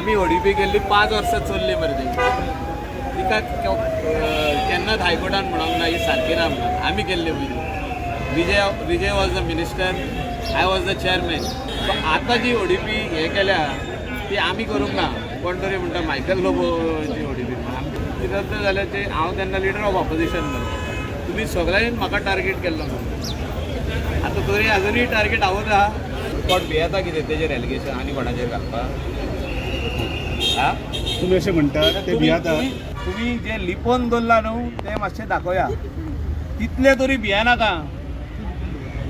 आमी ओडीपी केल्ली 5 वर्सां चल्ली मरे ती. तिका केन्नाच हायकोर्टान म्हणूंक ना ही सारकी ना म्हणून. आमी केल्ली पयली. Vijay was the minister, I was the chairman. So आतां जी ओडीपी हे केल्या ती आमी करूंक ना. कोण तरी म्हणटा मायकल लोबोची ओडीपी ती रद्द जाल्या. ते हांव तेन्ना लिडर ऑफ ऑपोजिशन मरे. तुमी सगळ्यांनी म्हाका टार्गेट केल्लो म्हणून. आतां तरी अजुनूय टार्गेट हांवूच आहा. कोण भियेता कितें तेजेर एलिगेशन आनी कोणाचेर घालपाक हा? तुम्ही असे म्हणतात ते तुम्ही भियाता. तुम्ही जे लिपोवन दवरला न्हू ते मातशें दाखोवया. तितले तरी भियेनाका,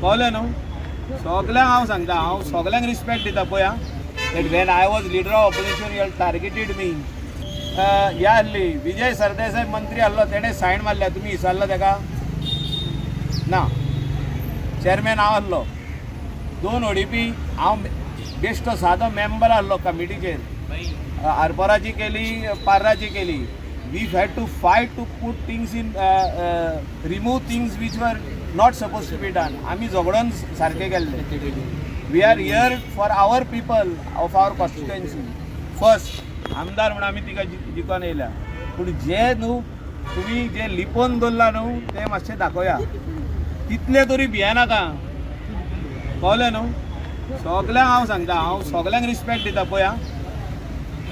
कळ्ळें न्हू? सगल्यांक हांव सांगता, हांव सगल्यांक रिस्पेक्ट दिता. पळया, that when I was leader of opposition, you targeted me. हे आहली विजय सरदेसाय मंत्री आहलो, तेणें सायन मारल्या. तुमी विचारलो तेका ना? चेअरमॅन हांव आहलो. दोन ओडीपी, हांव बेश्टो सादो मेंबर आहलो कमिटीचेर. आरपोराची केली, पार्राची केली. We had to fight to put things in, remove things which were not suppose to be done. आमी झगडोन सारकें केल्लें. We are here for our people of our constituency first. आमदार म्हणून आमी तिका जिखोन येयल्या. पूण जे न्हू तुमी जे लिपोवन दवरला न्हू ते मातशें दाखोवया. तितले तरी भियेनाका, कळ्ळें न्हू? सगल्यांक हांव सांगता, हांव सगल्यांक रिस्पेक्ट दिता. पळया,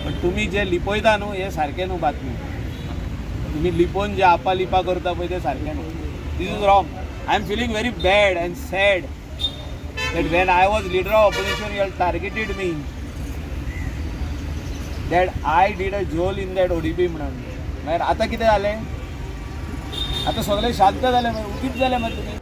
पण तुमी जे लिपयता न्हू हे सारकें न्हू बातमी. तुमी लिपोवन जे आपा लिपा करता पळय ते सारकें न्हू. This is wrong. I am feeling very bad and sad that when I was leader of opposition, you targeted me that I did a झोल in that ODP म्हणून. मागीर आतां कितें जालें? आतां सगळे शांत जाले मरे, उगीच जाले मरे तुमी.